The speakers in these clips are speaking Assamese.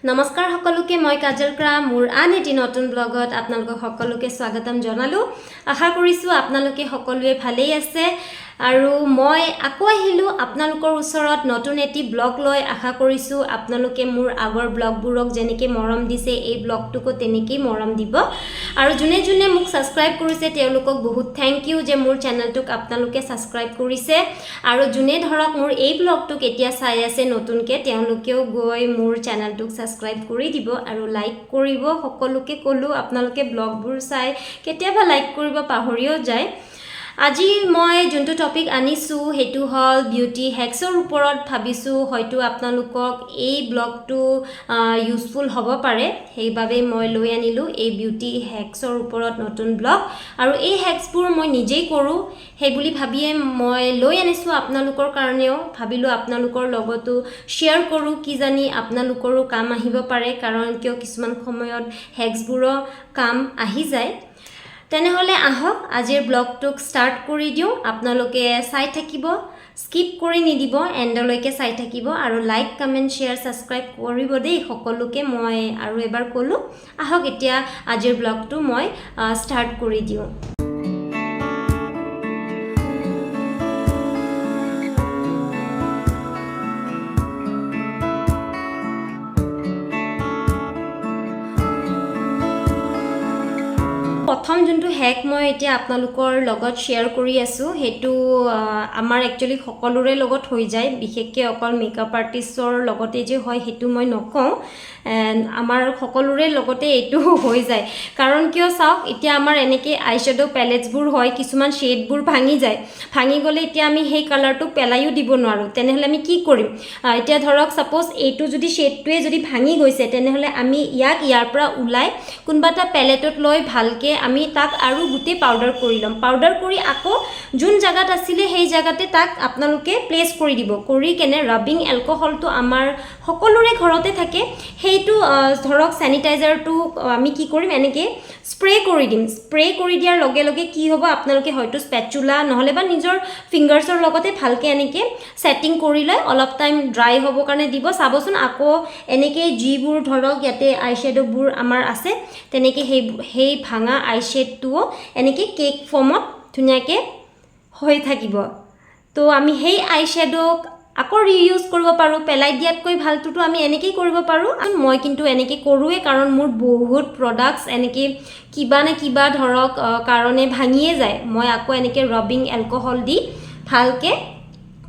নমস্কাৰ সকলোকে, মই কাজল ক্ৰা। মোৰ আন এটি নতুন ব্লগত আপোনালোকক সকলোকে স্বাগতম জনালোঁ। আশা কৰিছোঁ আপোনালোকে সকলোৱে ভালেই আছে আৰু মই আকৌ আহিলোঁ আপোনালোকৰ ওচৰত নতুন এটি ব্লগ লৈ। আশা কৰিছোঁ আপোনালোকে মোৰ আগৰ ব্লগবোৰক যেনেকৈ মৰম দিছে, এই ব্লগটোকো তেনেকেই মৰম দিব। আৰু যোনে যোনে মোক ছাবস্ক্ৰাইব কৰিছে, তেওঁলোকক বহুত thank U যে মোৰ চেনেলটোক আপোনালোকে ছাবস্ক্ৰাইব কৰিছে। আৰু যোনে ধৰক মোৰ এই ব্লগটোক এতিয়া চাই আছে নতুনকৈ, তেওঁলোকেও গৈ মোৰ চেনেলটোক ছাবস্ক্ৰাইব কৰি দিব আৰু লাইক কৰিব। সকলোকে ক'লোঁ, আপোনালোকে ব্লগবোৰ চাই কেতিয়াবা লাইক কৰিব পাহৰিও যায়। আজি মই যোনটো টপিক আনিছোঁ, সেইটো হ'ল বিউটি হেক্সৰ ওপৰত। ভাবিছোঁ হয়তো আপোনালোকক এই ব্লগটো ইউজফুল হ'ব পাৰে, সেইবাবে মই লৈ আনিলোঁ এই বিউটি হেক্সৰ ওপৰত নতুন ব্লগ। আৰু এই হেক্সবোৰ মই নিজেই কৰোঁ, সেই বুলি ভাবিয়ে মই লৈ আনিছোঁ আপোনালোকৰ কাৰণেও। ভাবিলোঁ আপোনালোকৰ লগতো শ্বেয়াৰ কৰোঁ, কিজানি আপোনালোকৰো কাম আহিব পাৰে। কাৰণ কিয়, কিছুমান সময়ত হেক্সবোৰৰ কাম আহি যায়। তেনেহ'লে আহক, আজিৰ ব্লগটোক ষ্টাৰ্ট কৰি দিওঁ। আপোনালোকে চাই থাকিব, স্কিপ কৰি নিদিব, এণ্ডলৈকে চাই থাকিব আৰু লাইক, কমেণ্ট, শ্বেয়াৰ, ছাবস্ক্ৰাইব কৰিব দেই। সকলোকে মই আৰু এবাৰ ক'লোঁ। আহক, এতিয়া আজিৰ ব্লগটো মই ষ্টাৰ্ট কৰি দিওঁ। প্ৰথম যোনটো হেক মই এতিয়া আপোনালোকৰ লগত শ্বেয়াৰ কৰি আছোঁ, সেইটো আমাৰ একচুৱেলি সকলোৰে লগত হৈ যায়। বিশেষকৈ অকল মেকআপ আৰ্টিষ্টৰ লগতে যে হয়, সেইটো মই নকওঁ। এণ্ড আমাৰ সকলোৰে লগতে এইটো হৈ যায়। কাৰণ কিয় চাওক, এতিয়া আমাৰ এনেকৈ আই শ্বেড' পেলেটছবোৰ হয়, কিছুমান শ্বেডবোৰ ভাঙি যায়। ভাঙি গ'লে এতিয়া আমি সেই কালাৰটো পেলাইও দিব নোৱাৰোঁ। তেনেহ'লে আমি কি কৰিম? এতিয়া ধৰক ছাপ'জ এইটো যদি শ্বেডটোৱে যদি ভাঙি গৈছে, তেনেহ'লে আমি ইয়াক ইয়াৰ পৰা ওলাই কোনোবা এটা পেলেটত লৈ ভালকৈ আমি তাক আৰু গোটেই পাউডাৰ কৰি ল'ম। পাউডাৰ কৰি আকৌ যোন জেগাত আছিলে, সেই জেগাতে তাক আপোনালোকে প্লেচ কৰি দিব। কৰি কেনে ৰাবিং এলকহলটো আমাৰ সকলোৰে ঘৰতে থাকে, সেইটো ধৰক চেনিটাইজাৰটো আমি কি কৰিম, এনেকৈ স্প্ৰে কৰি দিম। স্প্ৰে কৰি দিয়াৰ লগে লগে কি হ'ব, আপোনালোকে হয়তো স্পেচুলা নহ'লে বা নিজৰ ফিংগাৰ্ছৰ লগতে ভালকৈ এনেকৈ ছেটিং কৰি লৈ অলপ টাইম ড্ৰাই হ'বৰ কাৰণে দিব। চাবচোন, আকৌ এনেকৈ যিবোৰ ধৰক ইয়াতে আই শ্বেড'বোৰ আমাৰ আছে, তেনেকৈ সেই ভাঙা আই শ্বেডটোও এনেকৈ কেক ফৰ্মত ধুনীয়াকৈ হৈ থাকিব। তো আমি সেই আই শ্বেড'ক আকৌ ৰিইউজ কৰিব পাৰোঁ। পেলাই দিয়াতকৈ ভালটোতো আমি এনেকেই কৰিব পাৰোঁ। মই কিন্তু এনেকৈ কৰোঁৱেই, কাৰণ মোৰ বহুত প্ৰডাক্টছ এনেকৈ কিবা নে কিবা ধৰক কাৰণে ভাঙিয়ে যায়। মই আকৌ এনেকৈ ৰবিং এলকহল দি ভালকৈ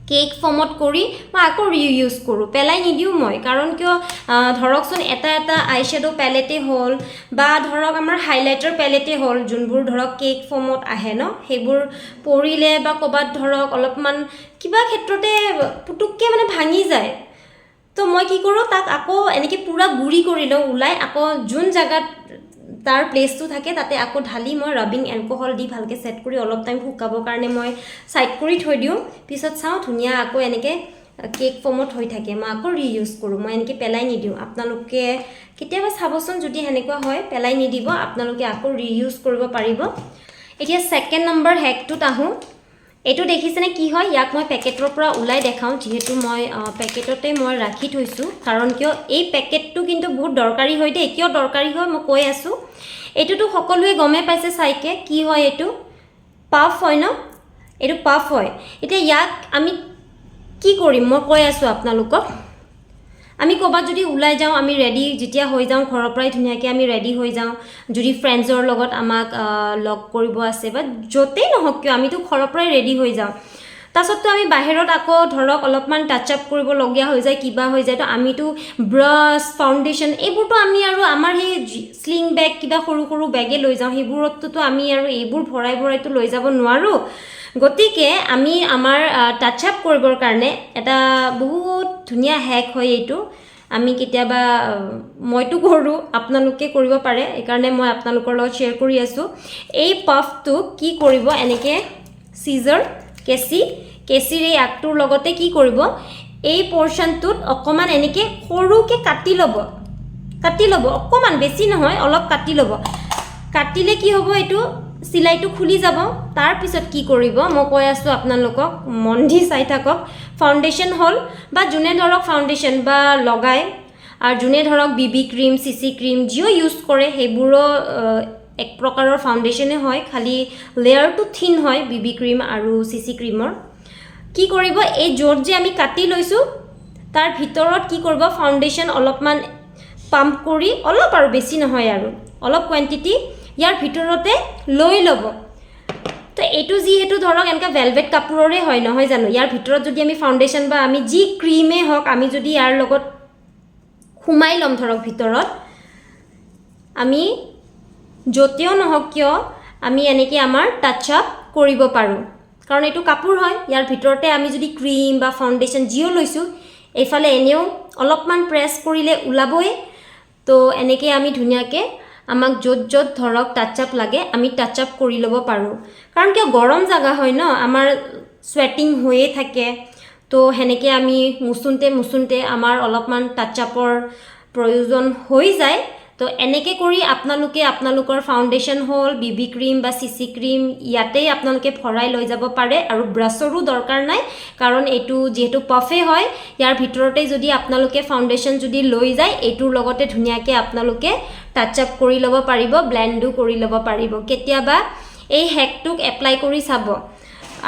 কেক ফৰ্মত কৰি মই আকৌ ৰিইউজ কৰোঁ, পেলাই নিদিওঁ মই। কাৰণ কিয়, ধৰকচোন এটা এটা আই শ্বেড' পেলেটেই হ'ল বা ধৰক আমাৰ হাইলাইটাৰ পেলেটেই হ'ল, যোনবোৰ ধৰক কেক ফৰ্মত আহে ন, সেইবোৰ পৰিলে বা ক'ৰবাত ধৰক অলপমান কিবা ক্ষেত্ৰতে পুতুককৈ মানে ভাঙি যায়। তো মই কি কৰোঁ, তাক আকৌ এনেকৈ পূৰা গুড়ি কৰি লওঁ, ওলাই আকৌ যোন জেগাত তাৰ প্লেচটো থাকে, তাতে আকৌ ঢালি মই ৰাবিং এলকহল দি ভালকৈ ছেট কৰি অলপ টাইম শুকাবৰ কাৰণে মই ছাইড কৰি থৈ দিওঁ। পিছত চাওঁ, ধুনীয়া আকৌ এনেকৈ কেক ফৰ্মত হৈ থাকে। মই আকৌ ৰিইউজ কৰোঁ, মই এনেকৈ পেলাই নিদিওঁ। আপোনালোকে কেতিয়াবা চাবচোন, যদি সেনেকুৱা হয় পেলাই নিদিব, আপোনালোকে আকৌ ৰিইউজ কৰিব পাৰিব। এতিয়া ছেকেণ্ড নম্বৰ হেকটোত আহোঁ। এইটো দেখিছেনে কি হয়? ইয়াক মই পেকেটৰ পৰা ওলাই দেখাওঁ, যিহেতু মই পেকেটতে মই ৰাখি থৈছোঁ। কাৰণ কিয়, এই পেকেটটো কিন্তু বহুত দৰকাৰী হয় দেই। কিয় দৰকাৰী হয়, মই কৈ আছোঁ। এইটোতো সকলোৱে গমেই পাইছে চাইকে কি হয়, এইটো পাফ হয় ন? এইটো পাফ হয়। এতিয়া ইয়াক আমি কি কৰিম, মই কৈ আছোঁ আপোনালোকক। আমি ক'ৰবাত যদি ওলাই যাওঁ, আমি ৰেডি যেতিয়া হৈ যাওঁ, ঘৰৰ পৰাই ধুনীয়াকৈ আমি ৰেডি হৈ যাওঁ। যদি ফ্ৰেণ্ডছৰ লগত আমাক লগ কৰিব আছে বা য'তেই নহওক কিয়, আমিতো ঘৰৰ পৰাই ৰেডি হৈ যাওঁ। তাৰপাছততো আমি বাহিৰত আকৌ ধৰক অলপমান টাচ আপ কৰিবলগীয়া হৈ যায়, কিবা হৈ যায়। তো আমিতো ব্ৰাছ, ফাউণ্ডেশ্যন এইবোৰতো আমি আৰু আমাৰ সেই শ্লিং বেগ, কিবা সৰু সৰু বেগে লৈ যাওঁ। সেইবোৰততো আমি আৰু এইবোৰ ভৰাই ভৰাইতো লৈ যাব নোৱাৰোঁ। গতিকে আমি আমাৰ টাচ আপ কৰিবৰ কাৰণে এটা বহুত ধুনীয়া হেক হয় এইটো। আমি কেতিয়াবা মইতো কৰোঁ, আপোনালোকে কৰিব পাৰে, সেইকাৰণে মই আপোনালোকৰ লগত শ্বেয়াৰ কৰি আছোঁ। এই পাফটো কি কৰিব, এনেকৈ চিজাৰ, কেঁচি, কেঁচিৰ এই আগটোৰ লগতে কি কৰিব, এই পৰ্চনটোত অকণমান এনেকৈ সৰুকৈ কাটি ল'ব। কাটি ল'ব অকণমান, বেছি নহয়, অলপ কাটি ল'ব। কাটিলে কি হ'ব, এইটো চিলাইটো খুলি যাব। তাৰপিছত কি কৰিব, মই কৈ আছোঁ আপোনালোকক, মন দি চাই থাকক। ফাউণ্ডেশ্যন হ'ল বা যোনে ধৰক ফাউণ্ডেশ্যন বা লগায়, আৰু যোনে ধৰক বিবি ক্ৰীম, চিচি ক্ৰীম যিও ইউজ কৰে, সেইবোৰো এক প্ৰকাৰৰ ফাউণ্ডেশ্যনে হয়, খালি লেয়াৰটো থিন হয় বিবি ক্ৰীম আৰু চিচি ক্ৰীমৰ। কি কৰিব, এই য'ত যে আমি কাটি লৈছোঁ, তাৰ ভিতৰত কি কৰিব, ফাউণ্ডেশ্যন অলপমান পাম্প কৰি, অলপ আৰু, বেছি নহয় আৰু, অলপ কোৱাণ্টিটি ইয়াৰ ভিতৰতে লৈ ল'ব। তো এইটো যিহেতু ধৰক এনেকুৱা ভেলভেট কাপোৰৰে হয়, নহয় জানো? ইয়াৰ ভিতৰত যদি আমি ফাউণ্ডেশ্যন বা আমি যি ক্ৰীমেই হওক, আমি যদি ইয়াৰ লগত সোমাই ল'ম ধৰক ভিতৰত, আমি য'তেও নহওক কিয়, আমি এনেকৈ আমাৰ টাচ আপ কৰিব পাৰোঁ। কাৰণ এইটো কাপোৰ হয়, ইয়াৰ ভিতৰতে আমি যদি ক্ৰীম বা ফাউণ্ডেশ্যন যিও লৈছোঁ, এইফালে এনেও অলপমান প্ৰেছ কৰিলে ওলাবই। তো এনেকৈ আমি ধুনীয়াকৈ আমাক য'ত য'ত ধৰক টাচ আপ লাগে, আমি টাচ আপ কৰি ল'ব পাৰোঁ। কাৰণ কিয়, গৰম জেগা হয় ন, আমাৰ চুৱেটিং হৈয়ে থাকে। তো সেনেকৈ আমি মুচোঁতে মুচোঁতে আমাৰ অলপমান টাচ আপৰ প্ৰয়োজন হৈ যায়। তো এনেকৈ কৰি আপোনালোকে আপোনালোকৰ ফাউণ্ডেশ্যন হ'ল, বিবি ক্ৰীম বা চিচি ক্ৰীম ইয়াতেই আপোনালোকে ভৰাই লৈ যাব পাৰে আৰু ব্ৰাছৰো দৰকাৰ নাই, কাৰণ এইটো যিহেতু পাফে হয়, ইয়াৰ ভিতৰতে যদি আপোনালোকে ফাউণ্ডেশ্যন যদি লৈ যায়, এইটোৰ লগতে ধুনীয়াকৈ আপোনালোকে টাচ আপ কৰি ল'ব পাৰিব, ব্লেণ্ডো কৰি ল'ব পাৰিব। কেতিয়াবা এই হেকটোক এপ্লাই কৰি চাব।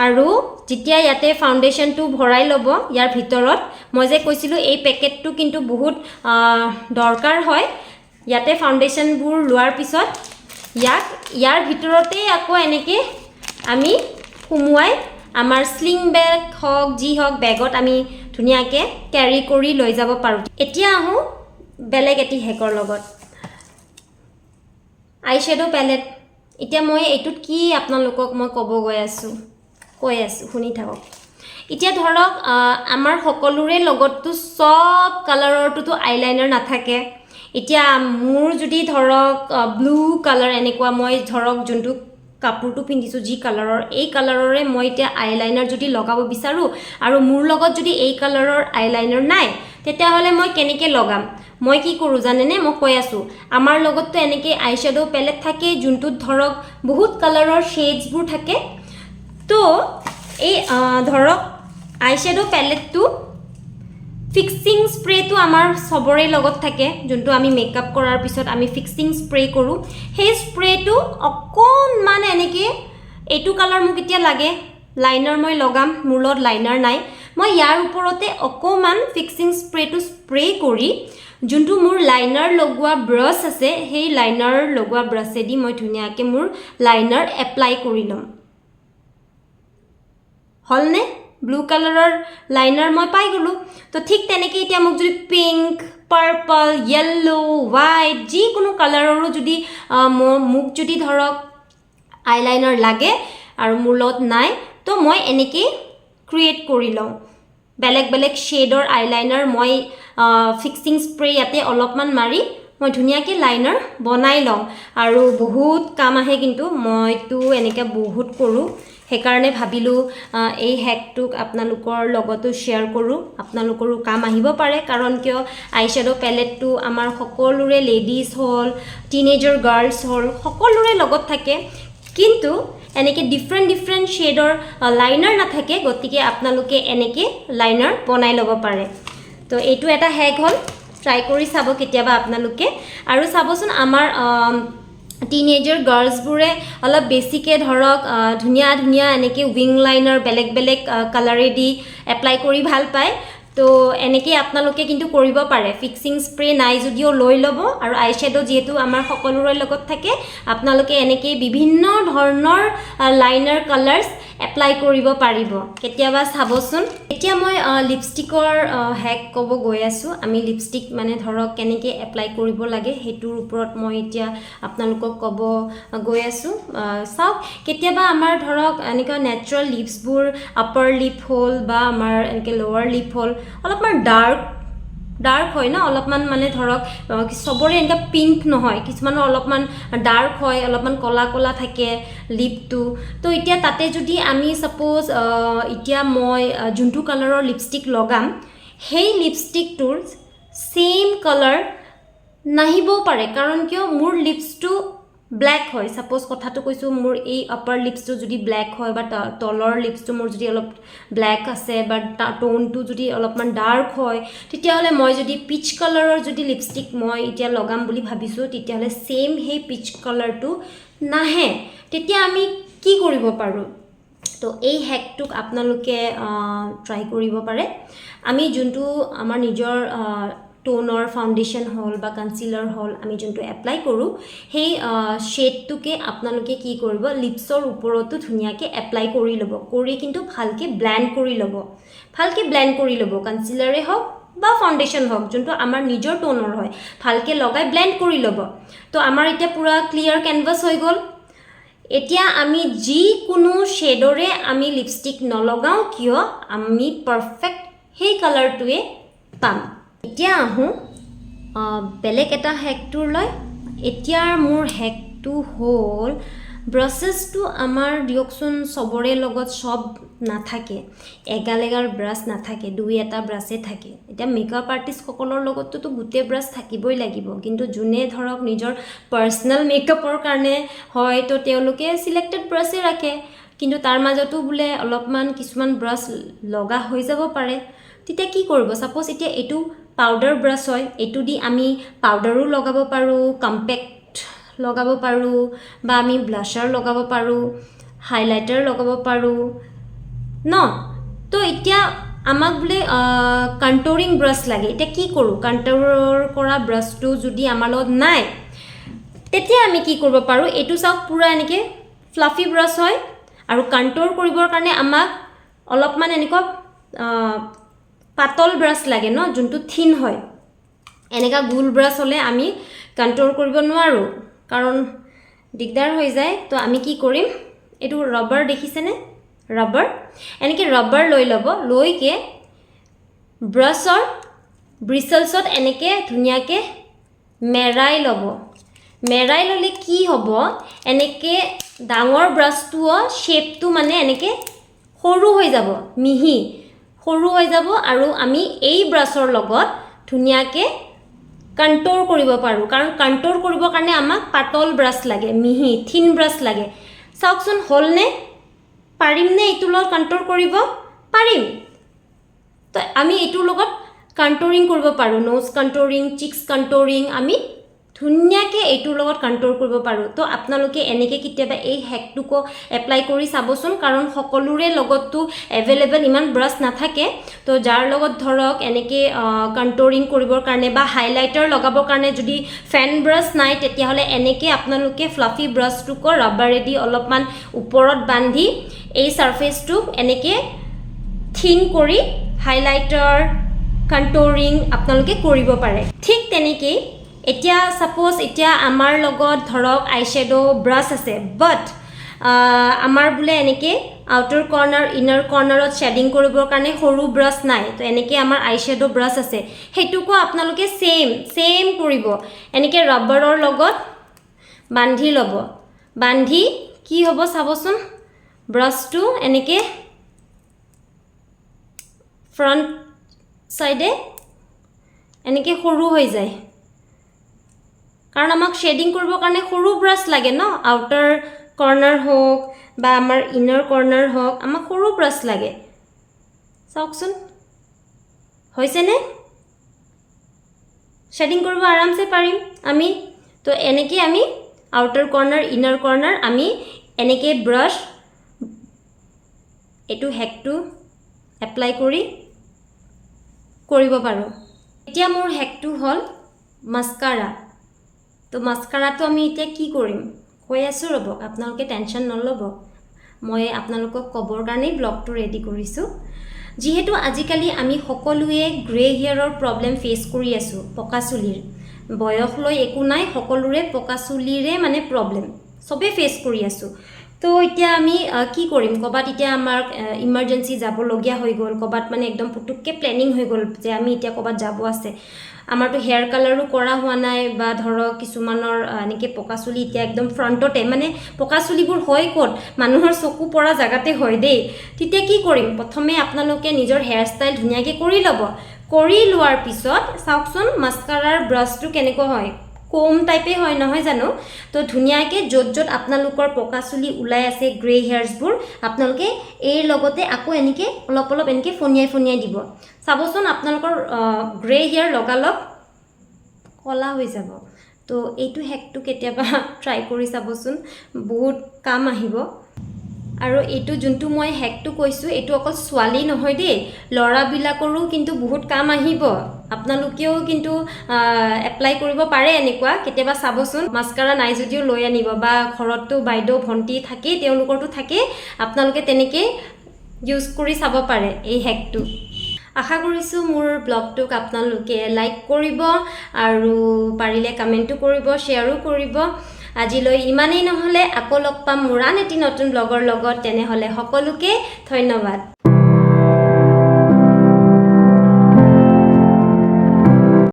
আৰু যেতিয়া ইয়াতে ফাউণ্ডেশ্যনটো ভৰাই ল'ব ইয়াৰ ভিতৰত, মই যে কৈছিলোঁ, এই পেকেটটো কিন্তু বহুত দৰকাৰ হয়। ইয়াতে ফাউণ্ডেশ্যনবোৰ লোৱাৰ পিছত ইয়াক ইয়াৰ ভিতৰতেই আকৌ এনেকৈ আমি সুমুৱাই আমাৰ শ্লিং বেগ হওক, যি হওক, বেগত আমি ধুনীয়াকৈ কেৰি কৰি লৈ যাব পাৰোঁ। এতিয়া আহোঁ বেলেগ এটি হেকৰ লগত, আই শ্বেড' পেলেট। এতিয়া মই এইটোত কি আপোনালোকক মই ক'ব গৈ আছোঁ, কৈ আছোঁ, শুনি থাকক। এতিয়া ধৰক আমাৰ সকলোৰে লগততো চব কালাৰৰটোতো আইলাইনাৰ নাথাকে। এতিয়া মোৰ যদি ধৰক ব্লু কালাৰ এনেকুৱা, মই ধৰক যোনটো কাপোৰটো পিন্ধিছোঁ যি কালাৰৰ, এই কালাৰৰে মই এতিয়া আইলাইনাৰ যদি লগাব বিচাৰোঁ আৰু মোৰ লগত যদি এই কালাৰৰ আইলাইনাৰ নাই, তেতিয়াহ'লে মই কেনেকৈ লগাম? মই কি কৰোঁ জানেনে? মই কৈ আছোঁ। আমাৰ লগততো এনেকৈ আই শ্বেড' পেলেট থাকে, যোনটোত ধৰক বহুত কালাৰৰ শ্বেডছবোৰ থাকে। তো এই ধৰক আই শ্বেড' পেলেটটো, ফিক্সিং স্প্ৰেটো আমাৰ চবৰে লগত থাকে, যোনটো আমি মেকআপ কৰাৰ পিছত আমি ফিক্সিং স্প্ৰে কৰোঁ। সেই স্প্ৰেটো অকণমান এনেকৈ, এইটো কালাৰ মোক এতিয়া লাগে, লাইনাৰ মই লগাম, মোৰ লগত লাইনাৰ নাই, মই ইয়াৰ ওপৰতে অকণমান ফিক্সিং স্প্ৰেটো স্প্ৰে কৰি যোনটো মোৰ লাইনাৰ লগোৱা ব্ৰাছ আছে, সেই লাইনাৰ লগোৱা ব্ৰাছেদি মই ধুনীয়াকৈ মোৰ লাইনাৰ এপ্লাই কৰি ল'ম। হ'লনে? ব্লু কালাৰৰ লাইনাৰ মই পাই গ'লোঁ। তো ঠিক তেনেকৈ এতিয়া মোক যদি পিংক, পাৰ্পল, য়েল্ল', হোৱাইট, যিকোনো কালাৰৰো যদি মোক যদি ধৰক আইলাইনাৰ লাগে আৰু মোৰ লগত নাই, তো মই এনেকেই ক্ৰিয়েট কৰি লওঁ। বেলেগ বেলেগ শ্বেডৰ আইলাইনাৰ মই ফিক্সিং স্প্ৰে ইয়াতে অলপমান মাৰি মই ধুনীয়াকৈ লাইনাৰ বনাই লওঁ আৰু বহুত কাম আহে। কিন্তু মইতো এনেকৈ বহুত কৰোঁ, সেইকাৰণে ভাবিলোঁ এই হেকটোক আপোনালোকৰ লগতো শ্বেয়াৰ কৰোঁ, আপোনালোকৰো কাম আহিব পাৰে। কাৰণ কিয়, আই শ্বেড' পেলেটটো আমাৰ সকলোৰে, লেডিজ হ'ল, টিনেজাৰ গাৰ্লছ হ'ল, সকলোৰে লগত থাকে। কিন্তু এনেকৈ ডিফাৰেণ্ট ডিফাৰেণ্ট শ্বেডৰ লাইনাৰ নাথাকে। গতিকে আপোনালোকে এনেকৈ লাইনাৰ বনাই ল'ব পাৰে। তো এইটো এটা হেক হ'ল, ট্ৰাই কৰি চাব কেতিয়াবা আপোনালোকে। আৰু চাবচোন, আমাৰ টিনেজাৰ গাৰ্লছবোৰে অলপ বেছিকৈ ধৰক ধুনীয়া ধুনীয়া এনেকৈ উইং লাইনাৰ বেলেগ বেলেগ কালাৰেদি এপ্লাই কৰি ভাল পায়। তো এনেকেই আপোনালোকে কিন্তু কৰিব পাৰে। ফিক্সিং স্প্ৰে নাই যদিও লৈ ল'ব আৰু আই শ্বেড' যিহেতু আমাৰ সকলোৰে লগত থাকে, আপোনালোকে এনেকেই বিভিন্ন ধৰণৰ লাইনাৰ কালাৰ্ছ এপ্লাই কৰিব পাৰিব। কেতিয়াবা চাবচোন। এতিয়া মই লিপষ্টিকৰ হেক ক'ব গৈ আছোঁ। আমি লিপষ্টিক মানে ধৰক কেনেকৈ এপ্লাই কৰিব লাগে, সেইটোৰ ওপৰত মই এতিয়া আপোনালোকক ক'ব গৈ আছোঁ। চাওক, কেতিয়াবা আমাৰ ধৰক এনেকুৱা নেচাৰেল লিপছবোৰ, আপাৰ লিপ হ'ল বা আমাৰ এনেকৈ লৱাৰ লিপ হ'ল, অলপমান ডাৰ্ক ডাৰ্ক হয় ন, অলপমান মানে ধৰক চবৰে এনেকুৱা পিংক নহয়, কিছুমানৰ অলপমান ডাৰ্ক হয়, অলপমান ক'লা ক'লা থাকে লিপটো। তো এতিয়া তাতে যদি আমি ছাপ'জ এতিয়া মই যোনটো কালাৰৰ লিপষ্টিক লগাম, সেই লিপষ্টিকটোৰ ছেইম কালাৰ নাহিবও পাৰে। কাৰণ কিয়, মোৰ লিপছটো ব্লেক হয়, ছাপ'জ কথাটো কৈছোঁ, মোৰ এই আপাৰ লিপছটো যদি ব্লেক হয় বা তলৰ লিপছটো মোৰ যদি অলপ ব্লেক আছে বা টোনটো যদি অলপমান ডাৰ্ক হয়, তেতিয়াহ'লে মই যদি পিচ কালাৰৰ যদি লিপষ্টিক মই এতিয়া লগাম বুলি ভাবিছোঁ, তেতিয়াহ'লে ছেইম সেই পিচ কালাৰটো নাহে। তেতিয়া আমি কি কৰিব পাৰোঁ? তো এই হেকটোক আপোনালোকে ট্ৰাই কৰিব পাৰে। আমি যোনটো আমাৰ নিজৰ টোনৰ ফাউণ্ডেশ্যন হ'ল বা কনচিলাৰ হ'ল, আমি যোনটো এপ্লাই কৰোঁ, সেই শ্বেডটোকে আপোনালোকে কি কৰিব, লিপছৰ ওপৰতো ধুনীয়াকৈ এপ্লাই কৰি ল'ব। কৰি কিন্তু ভালকৈ ব্লেণ্ড কৰি ল'ব, ভালকৈ ব্লেণ্ড কৰি ল'ব। কনচিলাৰে হওক বা ফাউণ্ডেশ্যন হওক, যোনটো আমাৰ নিজৰ টোনৰ হয়, ভালকৈ লগাই ব্লেণ্ড কৰি ল'ব। তো আমাৰ এতিয়া পূৰা ক্লিয়াৰ কেনভাছ হৈ গ'ল। এতিয়া আমি যিকোনো শ্বেডৰে আমি লিপষ্টিক নলগাওঁ কিয়, আমি পাৰফেক্ট সেই কালাৰটোৱে পাম। এতিয়া আহোঁ বেলেগ এটা হেকটোলৈ। এতিয়া মোৰ হেকটো হ'ল, ব্ৰাছেছটো আমাৰ দিয়কচোন চবৰে লগত চব নাথাকে, এগাল এগাল ব্ৰাছ নাথাকে, দুই এটা ব্ৰাছেই থাকে। এতিয়া মেকআপ আৰ্টিষ্টসকলৰ লগতটোতো গোটেই ব্ৰাছ থাকিবই লাগিব, কিন্তু যোনে ধৰক নিজৰ পাৰ্চনেল মেকআপৰ কাৰণে হয়, তো তেওঁলোকে চিলেক্টেড ব্ৰাছেই ৰাখে। কিন্তু তাৰ মাজতো বোলে অলপমান কিছুমান ব্ৰাছ লগা হৈ যাব পাৰে, তেতিয়া কি কৰিব? ছাপ'জ এতিয়া এইটো পাউডাৰ ব্ৰাছ হয়। এইটো দি আমি পাউডাৰো লগাব পাৰোঁ, কম্পেক্ট লগাব পাৰোঁ বা আমি ব্লাছাৰ লগাব পাৰোঁ, হাইলাইটাৰ লগাব পাৰোঁ ন। তো এতিয়া আমাক বোলে কণ্টৰিং ব্ৰাছ লাগে, এতিয়া কি কৰোঁ? কণ্টৰ কৰা ব্ৰাছটো যদি আমাৰ লগত নাই, তেতিয়া আমি কি কৰিব পাৰোঁ? এইটো চাওক, পূৰা এনেকৈ ফ্লাফি ব্ৰাছ হয় আৰু কণ্টৰ কৰিবৰ কাৰণে আমাক অলপমান এনেকুৱা পাতল ব্ৰাছ লাগে ন, যোনটো থিন হয়। এনেকুৱা গোল ব্ৰাছ হ'লে আমি কণ্টৰ কৰিব নোৱাৰোঁ, কাৰণ দিগদাৰ হৈ যায়। তো আমি কি কৰিম? এইটো ৰবাৰ দেখিছেনে? ৰবাৰ, এনেকৈ ৰবাৰ লৈ ল'ব, লৈকে ব্ৰাছৰ ব্ৰিচলছত এনেকৈ ধুনীয়াকৈ মেৰাই ল'ব। মেৰাই ল'লে কি হ'ব? এনেকৈ ডাঙৰ ব্ৰাছটোও শ্বেপটো মানে এনেকৈ সৰু হৈ যাব, মিহি সৰু হৈ যাব আৰু আমি এই ব্ৰাছৰ লগত ধুনীয়াকৈ কণ্টৰ কৰিব পাৰোঁ, কাৰণ কণ্টৰ কৰিবৰ কাৰণে আমাক পাতল ব্ৰাছ লাগে, মিহি থিন ব্ৰাছ লাগে। চাওকচোন, হ'লনে? পাৰিমনে এইটোৰ লগত কণ্টৰ কৰিব? পাৰিম। তো আমি এইটোৰ লগত কণ্টৰিং কৰিব পাৰোঁ, ন'জ কণ্টৰিং, চিক্স কণ্টৰিং, আমি ধুনীয়াকৈ এইটোৰ লগত কণ্টৰ কৰিব পাৰোঁ। তো আপোনালোকে এনেকৈ কেতিয়াবা এই হেকটোকো এপ্লাই কৰি চাবচোন, কাৰণ সকলোৰে লগততো এভেইলেবল ইমান ব্ৰাছ নাথাকে। তো যাৰ লগত ধৰক এনেকৈ কণ্টৰিং কৰিবৰ কাৰণে বা হাইলাইটাৰ লগাবৰ কাৰণে যদি ফেন ব্ৰাছ নাই, তেতিয়াহ'লে এনেকৈ আপোনালোকে ফ্লাফি ব্ৰাছটোকো ৰাবাৰেদি অলপমান ওপৰত বান্ধি এই ছাৰফেচটোক এনেকৈ থিন কৰি হাইলাইটাৰ, কণ্টৰিং আপোনালোকে কৰিব পাৰে। ঠিক তেনেকেই এতিয়া ছাপ'জ এতিয়া আমাৰ লগত ধৰক আইশ্বেড' ব্ৰাছ আছে, বাট আমাৰ বোলে এনেকৈ আউটাৰ কৰ্ণাৰ, ইনাৰ কৰ্ণাৰত শ্বেডিং কৰিবৰ কাৰণে সৰু ব্ৰাছ নাই। তো এনেকৈ আমাৰ আইশ্বেড' ব্ৰাছ আছে, সেইটোকো আপোনালোকে ছেইম ছেইম কৰিব। এনেকৈ ৰাবাৰৰ লগত বান্ধি ল'ব। বান্ধি কি হ'ব চাবচোন, ব্ৰাছটো এনেকৈ ফ্ৰণ্ট ছাইডে এনেকৈ সৰু হৈ যায়, কাৰণ আমাক শ্বেডিং কৰিবৰ কাৰণে সৰু ব্ৰাছ লাগে ন। আউটাৰ কৰ্ণাৰ হওক বা আমাৰ ইনাৰ কৰ্ণাৰ হওক, আমাক সৰু ব্ৰাছ লাগে। চাওকচোন, হৈছেনে? শ্বেডিং কৰিব আৰামছে পাৰিম আমি। তো এনেকৈ আমি আউটাৰ কৰ্ণাৰ, ইনাৰ কৰ্ণাৰ আমি এনেকৈ ব্ৰাছ এইটো হেকটো এপ্লাই কৰি কৰিব পাৰোঁ। এতিয়া মোৰ হেকটো হ'ল মাস্কাৰা। তো মাস্কাৰাটো আমি এতিয়া কি কৰিম, কৈ আছোঁ ৰ'ব, আপোনালোকে টেনশ্যন নল'ব। মই আপোনালোকক ক'বৰ কাৰণেই ব্লগটো ৰেডি কৰিছোঁ। যিহেতু আজিকালি আমি সকলোৱে গ্ৰে হেয়াৰৰ প্ৰব্লেম ফেচ কৰি আছোঁ, পকা চুলিৰ, বয়স লৈ একো নাই, সকলোৰে পকা চুলিৰে মানে প্ৰব্লেম চবেই ফেচ কৰি আছোঁ। তো এতিয়া আমি কি কৰিম? ক'ৰবাত এতিয়া আমাৰ ইমাৰ্জেঞ্চি যাবলগীয়া হৈ গ'ল, ক'ৰবাত মানে একদম পুটুককৈ প্লেনিং হৈ গ'ল যে আমি এতিয়া ক'ৰবাত যাব আছে, আমাৰতো হেয়াৰ কালাৰো কৰা হোৱা নাই, বা ধৰক কিছুমানৰ এনেকৈ পকা চুলি এতিয়া একদম ফ্ৰণ্টতে, মানে পকা চুলিবোৰ হয় ক'ত, মানুহৰ চকু পৰা জেগাতে হয় দেই। তেতিয়া কি কৰিম? প্ৰথমে আপোনালোকে নিজৰ হেয়াৰ ষ্টাইল ধুনীয়াকৈ কৰি ল'ব। কৰি লোৱাৰ পিছত চাওকচোন, মাস্কাৰাৰ ব্ৰাছটো কেনেকুৱা হয়। কম টাইপেই হয়, নহয় জানো? তো ধুনীয়াকৈ য'ত য'ত আপোনালোকৰ পকা চুলি ওলাই আছে, গ্ৰে হেয়াৰ্ছবোৰ, আপোনালোকে এইৰ লগতে আকৌ এনেকৈ অলপ অলপ এনেকৈ ফনিয়াই ফনিয়াই দিব। চাবচোন, আপোনালোকৰ গ্ৰে হেয়াৰ লগালগ ক'লা হৈ যাব। তো এইটো হেকটো কেতিয়াবা ট্ৰাই কৰি চাবচোন, বহুত কাম আহিব। আৰু এইটো যোনটো মই হেকটো কৈছোঁ, এইটো অকল ছোৱালী নহয় দেই, ল'ৰাবিলাকৰো কিন্তু বহুত কাম আহিব। আপোনালোকেও কিন্তু এপ্লাই কৰিব পাৰে এনেকুৱা কেতিয়াবা। চাবচোন, মাস্কাৰা নাই যদিও লৈ আনিব, বা ঘৰততো বাইদেউ ভণ্টি থাকেই, তেওঁলোকৰতো থাকেই। আপোনালোকে তেনেকেই ইউজ কৰি চাব পাৰে এই হেকটো। আশা কৰিছোঁ মোৰ ব্লগটোক আপোনালোকে লাইক কৰিব আৰু পাৰিলে কমেণ্টো কৰিব, শ্বেয়াৰো কৰিব। আজিলৈ ইমানেই। নহ'লে আকৌ লগ পাম মোৰ আন এটি নতুন ব্লগৰ লগত। তেনেহ'লে সকলোকে ধন্যবাদ।